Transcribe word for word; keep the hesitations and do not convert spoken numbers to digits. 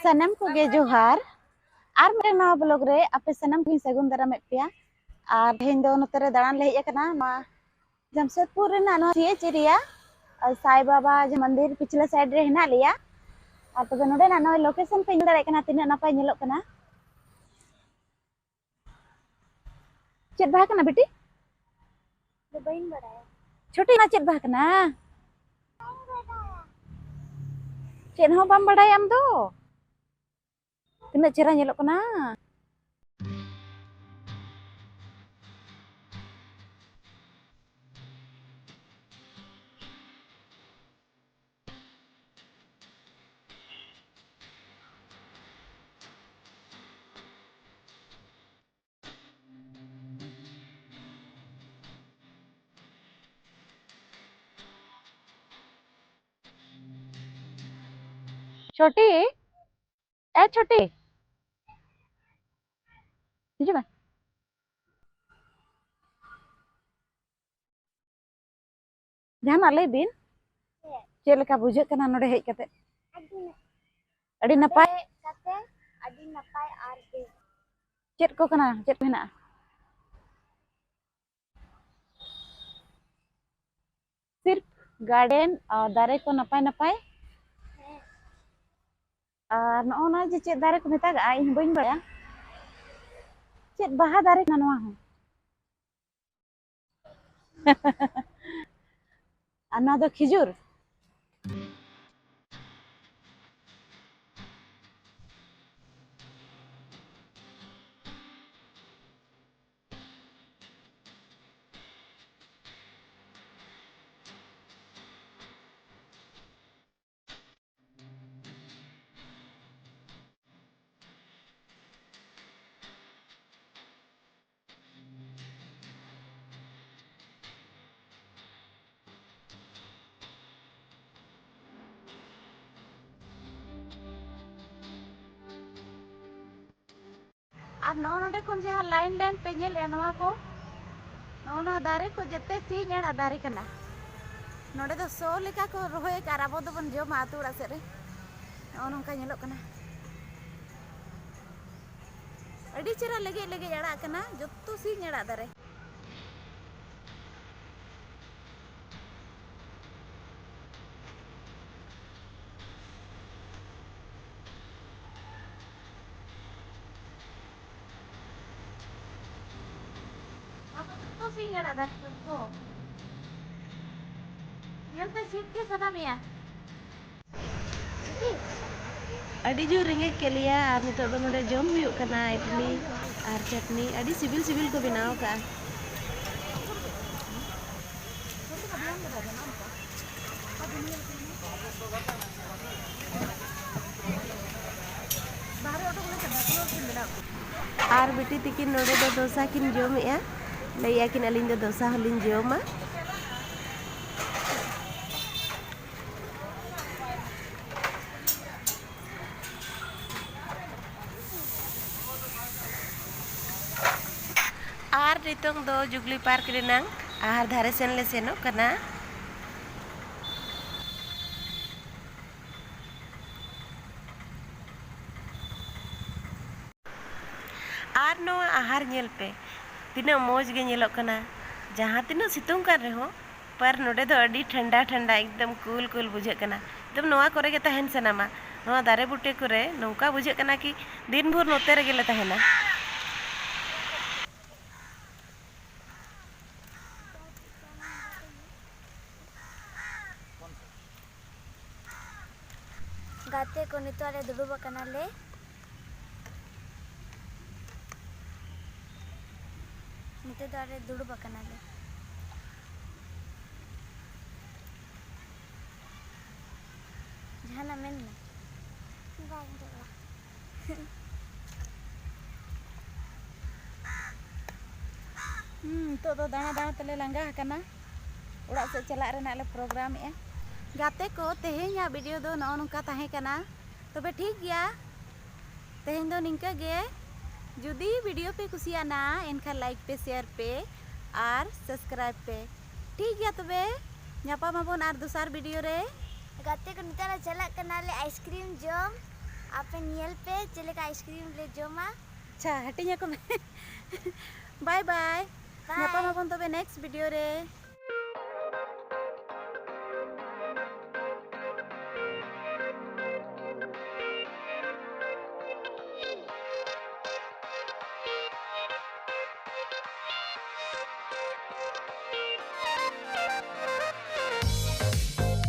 ᱥᱟᱱᱟᱢ ᱠᱚᱜᱮ ᱡᱚᱦᱟᱨ᱾ ᱟᱨ ᱢᱤᱫᱴᱟᱝ ᱱᱟᱣᱟ ᱵᱞᱚᱜ ᱨᱮ ᱟᱯᱮ ᱥᱟᱱᱟᱢ ᱠᱚᱧ ᱥᱟᱹᱜᱩᱱ ᱫᱟᱨᱟᱢᱮᱫ ᱯᱮᱭᱟ᱾ ᱟᱨ ᱛᱮᱦᱮᱧ ᱫᱚ ᱱᱚᱛᱮ ᱨᱮ ᱫᱟᱬᱟᱱ ᱞᱮ ᱦᱮᱡ ᱟᱠᱟᱱᱟ, ᱱᱚᱣᱟ ᱡᱟᱢᱥᱮᱫᱽᱯᱩᱨ ᱨᱮᱱᱟᱜ ᱱᱚᱣᱟ ᱥᱤ ᱮᱪ ᱮᱨᱤᱭᱟ, ᱟᱨ ᱥᱟᱭ ᱵᱟᱵᱟ ᱡᱟᱦᱟᱸ ᱢᱚᱱᱫᱤᱨ ᱯᱤᱪᱷᱞᱟᱹ ᱥᱟᱭᱤᱰ ᱨᱮ ᱦᱮᱱᱟᱜ ᱞᱮᱭᱟ᱾ ᱟᱨ ᱛᱚᱵᱮ ᱱᱚᱰᱮᱱᱟᱜ ᱱᱚᱜᱼᱚᱭ ᱞᱳᱠᱮᱥᱚᱱ ᱯᱮ ᱧᱮᱞ ᱫᱟᱲᱮᱭᱟᱜ ᱠᱟᱱᱟ, ᱛᱤᱱᱟᱹᱜ ᱱᱟᱯᱟᱭ ᱧᱮᱞᱚᱜ ᱠᱟᱱᱟ᱾ ᱪᱮᱫ ᱵᱟᱦᱟ ᱠᱟᱱᱟ ᱵᱤᱴᱤ? ᱫᱚ ᱵᱟᱹᱧ ᱵᱟᱲᱟᱭᱟ᱾ ᱪᱷᱩᱴᱤ, ᱚᱱᱟ ᱪᱮᱫ ᱵᱟᱦᱟ ᱠᱟᱱᱟ? ᱪᱮᱫ ᱦᱚᱸ ᱵᱟᱢ ᱵᱟᱲᱟᱭᱟ ᱟᱢ ᱫᱚ? ᱛᱤᱱᱟᱹᱜ ᱪᱮᱦᱨᱟ ᱧᱮᱞᱚᱜ ᱠᱟᱱᱟ᱾ ᱪᱷᱳᱴᱤ, ᱮ ᱪᱷᱳᱴᱤ, ᱦᱤᱡᱩᱜ ᱢᱮ᱾ ᱡᱟᱦᱟᱱᱟᱜ ᱞᱟᱹᱭ ᱵᱤᱱ᱾ ᱪᱮᱫ ᱞᱮᱠᱟ ᱵᱩᱡᱷᱟᱹᱜ ᱠᱟᱱᱟ ᱱᱚᱰᱮ ᱦᱮᱡ ᱠᱟᱛᱮ? ᱟᱹᱰᱤ ᱱᱟᱯᱟᱭ᱾ ᱦᱮᱡ ᱠᱟᱛᱮ ᱟᱹᱰᱤ ᱱᱟᱯᱟᱭ ᱟᱨ ᱵᱮᱥ᱾ ᱪᱮᱫ ᱠᱚ ᱠᱟᱱᱟ? ᱪᱮᱫ ᱠᱚ ᱦᱮᱱᱟᱜᱼᱟ? ᱥᱤᱨᱯ ᱜᱟᱨᱰᱮᱱ ᱟᱨ ᱫᱟᱨᱮ ᱠᱚ ᱱᱟᱯᱟᱭ ᱱᱟᱯᱟᱭ᱾ ᱟᱨ ᱱᱚᱜᱼᱚ ᱱᱚᱣᱟ ᱡᱮ ᱪᱮᱫ ᱫᱟᱨᱮ ᱠᱚ ᱢᱮᱛᱟᱜᱟᱜᱼᱟ, ᱤᱧ ᱵᱟᱹᱧ ᱵᱟᱲᱟᱭᱟ᱾ ᱪᱮᱫ ᱵᱟᱦᱟ ᱫᱟᱨᱮ ᱠᱟᱱᱟ ᱱᱚᱣᱟ ᱦᱚᱸ? ᱟᱨ ᱱᱚᱣᱟ ᱫᱚ ᱠᱷᱤᱡᱩᱨ᱾ ᱟᱨ ᱱᱚᱜᱼᱚ ᱱᱚᱰᱮ ᱠᱷᱚᱱ ᱡᱟᱦᱟᱸ line line ᱯᱮ ᱧᱮᱞᱮᱫᱼᱟ, ᱱᱚᱣᱟ ᱠᱚ, ᱱᱚᱜᱼᱚ ᱱᱚᱣᱟ ᱫᱟᱨᱮ ᱠᱚ ᱡᱮᱛᱮ ᱥᱤᱧ ᱟᱲᱟᱜ ᱫᱟᱨᱮ ᱠᱟᱱᱟ᱾ ᱱᱚᱰᱮ ᱫᱚ ᱥᱚ ᱞᱮᱠᱟ ᱠᱚ ᱨᱚᱦᱚᱭ ᱟᱠᱟᱫ, ᱟᱵᱚ ᱫᱚᱵᱚᱱ ᱡᱚᱢᱟ ᱟᱹᱛᱩ ᱚᱲᱟᱜ ᱥᱮᱫ ᱨᱮ᱾ ᱱᱚᱜᱼᱚ ᱱᱚᱝᱠᱟ ᱧᱮᱞᱚᱜ ᱠᱟᱱᱟ᱾ ᱟᱹᱰᱤ ᱪᱮᱦᱨᱟ ᱞᱮᱜᱮᱡ ᱞᱮᱜᱮᱡ ᱟᱲᱟᱜ ᱠᱟᱱᱟ, ᱡᱚᱛᱚ ᱥᱤᱧ ᱟᱲᱟᱜ ᱫᱟᱨᱮ᱾ ᱱᱚᱣᱟ ᱠᱚ ᱡᱚᱛᱚ ᱥᱤᱧ ᱟᱲᱟᱜ ᱫᱟᱨᱮ ᱡᱚᱛᱚ᱾ ᱧᱮᱞᱛᱮ ᱥᱤᱫ ᱜᱮ ᱥᱟᱱᱟ ᱢᱮᱭᱟ᱾ ᱟᱹᱰᱤ ᱡᱳᱨ ᱨᱮᱸᱜᱮᱡ ᱠᱮᱫ ᱞᱮᱭᱟ ᱟᱨ ᱱᱤᱛᱚᱜ ᱫᱚ ᱱᱚᱰᱮ ᱡᱚᱢ ᱦᱩᱭᱩᱜ ᱠᱟᱱᱟ ᱤᱰᱞᱤ ᱟᱨ ᱪᱟᱴᱱᱤ᱾ ᱟᱹᱰᱤ ᱥᱤᱵᱤᱞ ᱥᱤᱵᱤᱞ ᱠᱚ ᱵᱮᱱᱟᱣ ᱠᱟᱜᱼᱟ᱾ ᱟᱨ ᱵᱤᱴᱤ ᱛᱤᱠᱤᱱ ᱱᱚᱰᱮ ᱫᱚ ᱫᱳᱥᱟ ᱠᱤᱱ ᱡᱚᱢᱮᱜᱼᱟ᱾ ᱞᱟᱹᱭᱮᱜᱼᱟ ᱠᱤᱱ, "ᱟᱹᱞᱤᱧ ᱫᱚ ᱫᱳᱥᱟ ᱦᱚᱸᱞᱤᱧ ᱡᱚᱢᱟ᱾" ᱟᱨ ᱱᱤᱛᱚᱝ ᱫᱚ ᱡᱩᱵᱽᱞᱤ ᱯᱟᱨᱠ ᱨᱮᱱᱟᱝ ᱟᱦᱟᱨ ᱫᱷᱟᱨᱮ ᱥᱮᱱ ᱞᱮ ᱥᱮᱱᱚᱜ ᱠᱟᱱᱟ᱾ ᱟᱨ ᱱᱚᱣᱟ ᱟᱦᱟᱨ ᱧᱮᱞ ᱯᱮ, ᱛᱤᱱᱟᱹᱜ ᱢᱚᱡᱽ ᱜᱮ ᱧᱮᱞᱚᱜ ᱠᱟᱱᱟ᱾ ᱡᱟᱦᱟᱸ ᱛᱤᱱᱟᱹᱜ ᱥᱤᱛᱩᱝ ᱠᱟᱱ ᱨᱮᱦᱚᱸ, ᱯᱟᱨ ᱱᱚᱰᱮ ᱫᱚ ᱟᱹᱰᱤ ᱴᱷᱟᱱᱰᱟ ᱴᱷᱟᱱᱰᱟ, ᱮᱠᱫᱚᱢ ᱠᱩᱞ ᱠᱩᱞ ᱵᱩᱡᱷᱟᱹᱜ ᱠᱟᱱᱟ᱾ ᱮᱠᱫᱚᱢ ᱱᱚᱣᱟ ᱠᱚᱨᱮ ᱜᱮ ᱛᱟᱦᱮᱱ ᱥᱟᱱᱟᱢᱟ᱾ ᱱᱚᱣᱟ ᱫᱟᱨᱮ ᱵᱩᱴᱟᱹ ᱠᱚᱨᱮ ᱱᱚᱝᱠᱟ ᱵᱩᱡᱷᱟᱹᱜ ᱠᱟᱱᱟ ᱠᱤ ᱫᱤᱱ ᱵᱷᱳᱨ ᱱᱚᱛᱮ ᱨᱮᱜᱮ ᱞᱮ ᱛᱟᱦᱮᱱᱟ᱾ ᱜᱟᱛᱮ ᱠᱚ, ᱱᱤᱛᱚᱜ ᱟᱞᱮ ᱫᱩᱲᱩᱵ ᱟᱠᱟᱱᱟᱞᱮ᱾ ᱱᱤᱛᱚᱜ ᱫᱚ ᱟᱞᱮ ᱫᱩᱲᱩᱵ ᱟᱠᱟᱱᱟᱞᱮ᱾ ᱡᱟᱦᱟᱱᱟᱜ ᱢᱮᱱ ᱢᱮ᱾ ᱵᱟᱝ ᱫᱚ ᱵᱟᱝ᱾ ᱦᱩᱸ, ᱱᱤᱛᱚᱜ ᱫᱚ ᱫᱟᱬᱟ ᱫᱟᱬᱟ ᱛᱮᱞᱮ ᱞᱟᱸᱜᱟ ᱟᱠᱟᱱᱟ᱾ ᱚᱲᱟᱜ ᱥᱮᱫ ᱪᱟᱞᱟᱜ ᱨᱮᱱᱟᱜ ᱞᱮ ᱯᱨᱳᱜᱨᱟᱢᱮᱜᱼᱟ᱾ ᱜᱟᱛᱮ ᱠᱚ, ᱛᱮᱦᱮᱧᱟᱜ ᱵᱷᱤᱰᱤᱭᱳ ᱫᱚ ᱱᱚᱜᱼᱚ ᱱᱚᱝᱠᱟ ᱛᱟᱦᱮᱸ ᱠᱟᱱᱟ᱾ ᱛᱚᱵᱮ ᱴᱷᱤᱠ ᱜᱮᱭᱟ, ᱛᱮᱦᱮᱧ ᱫᱚ ᱱᱤᱝᱠᱟᱹ ᱜᱮ᱾ ᱡᱩᱫᱤ ᱵᱷᱤᱰᱤᱭᱳ ᱯᱮ ᱠᱩᱥᱤᱭᱟᱜᱼᱟ, ᱮᱱᱠᱷᱟᱱ ᱞᱟᱭᱤᱠ ᱯᱮ, ᱥᱮᱭᱟᱨ ᱯᱮ ᱟᱨ ᱥᱟᱵᱥᱠᱨᱟᱭᱤᱵ ᱯᱮ᱾ ᱴᱷᱤᱠ ᱜᱮᱭᱟ, ᱛᱚᱵᱮ ᱧᱟᱯᱟᱢ ᱟᱵᱚᱱ ᱟᱨ ᱫᱚᱥᱟᱨ ᱵᱷᱤᱰᱤᱭᱳ ᱨᱮ᱾ ᱜᱟᱛᱮ ᱠᱚ, ᱱᱤᱛᱚᱜ ᱞᱮ ᱪᱟᱞᱟᱜ ᱠᱟᱱᱟᱞᱮ ᱟᱭᱤᱥᱠᱨᱤᱢ ᱡᱚᱢ᱾ ᱟᱯᱮ ᱧᱮᱞ ᱯᱮ ᱪᱮᱫ ᱞᱮᱠᱟ ᱟᱭᱤᱥᱠᱨᱤᱢ ᱞᱮ ᱡᱚᱢᱟ᱾ ᱟᱪᱪᱷᱟ, ᱦᱟᱹᱴᱤᱧ ᱟᱠᱚ ᱢᱮ᱾ ᱵᱟᱭ ᱵᱟᱭ᱾ ᱧᱟᱯᱟᱢ ᱟᱵᱚᱱ ᱛᱚᱵᱮ next video ᱨᱮ᱾